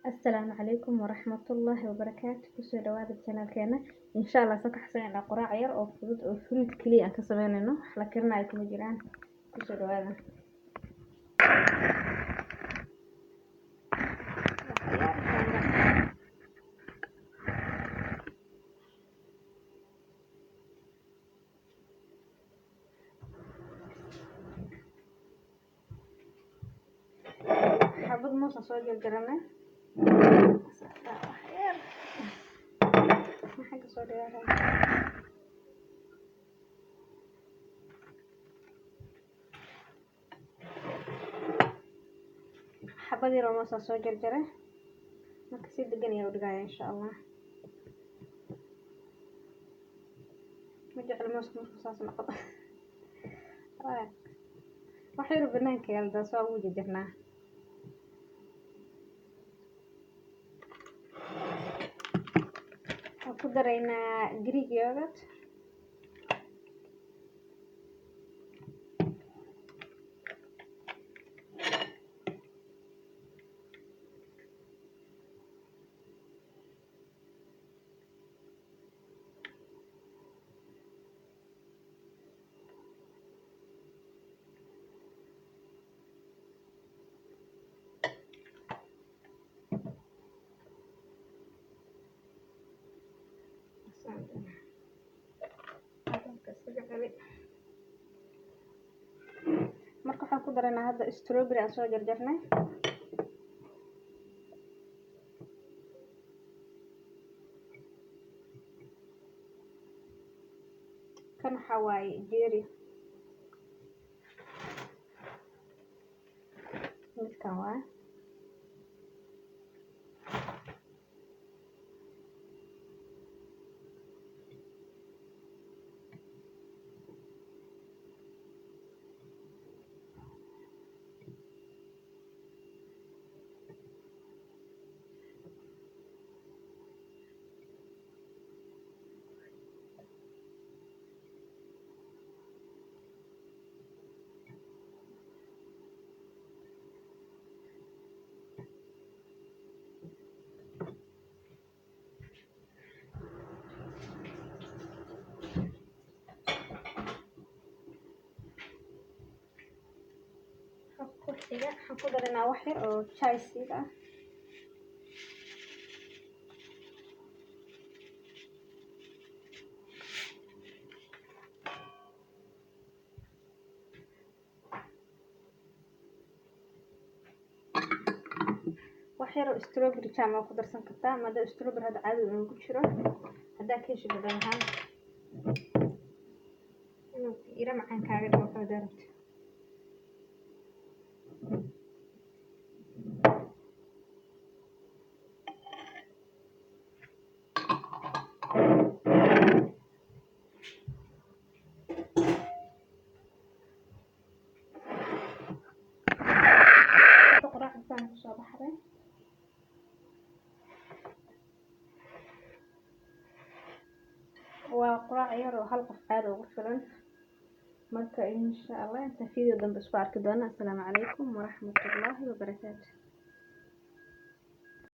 Asalaamu calaykum waraxmatullaahi wabarakaatu. Kusoo dhawaada channelkeena. Insha Allah soo kaxsanayna quraac yar oo fudud oo fruit kaliya aan ka sameynayno, wax la karinayo kuma jiraan. Kusoo dhawaada. Xabad moos aan soo jarjaranay, maxaa kasoo dhigaa? Xabad yar oo moos aan soo jarjaray, marka si degan ayaa u dhigaya insha Allah. Ma jeclo mooska markuu saas noqdo, wax yar banaanka yaal daas waa ugu jarjarnaa. Waxaan ku daraynaa Greek yogurt, Marka waxaan ku daraynaa hadda strawberry aan soo jarjarnay. Kan waxaa waaye cherry, midkan waaye. Ku xiga waxaan ku daranaa wax yar oo chia seed ah. Wax yar oo strawberry jam waa ku darsan kartaa, maadaama strawberry hadda caadi inuu ku jiro. Haddaa ka heshid dhadhan ahaan inuu ira macaan kaaga dhigo kala daarabto. Quraacda saan kusoo baxday. Waa quraac yar oo hal qof aada ugu filan. Marka insha Allah inta video dambe isku arki doona. Asalaamu calaykum waraxmatullaahi wabarakaatu.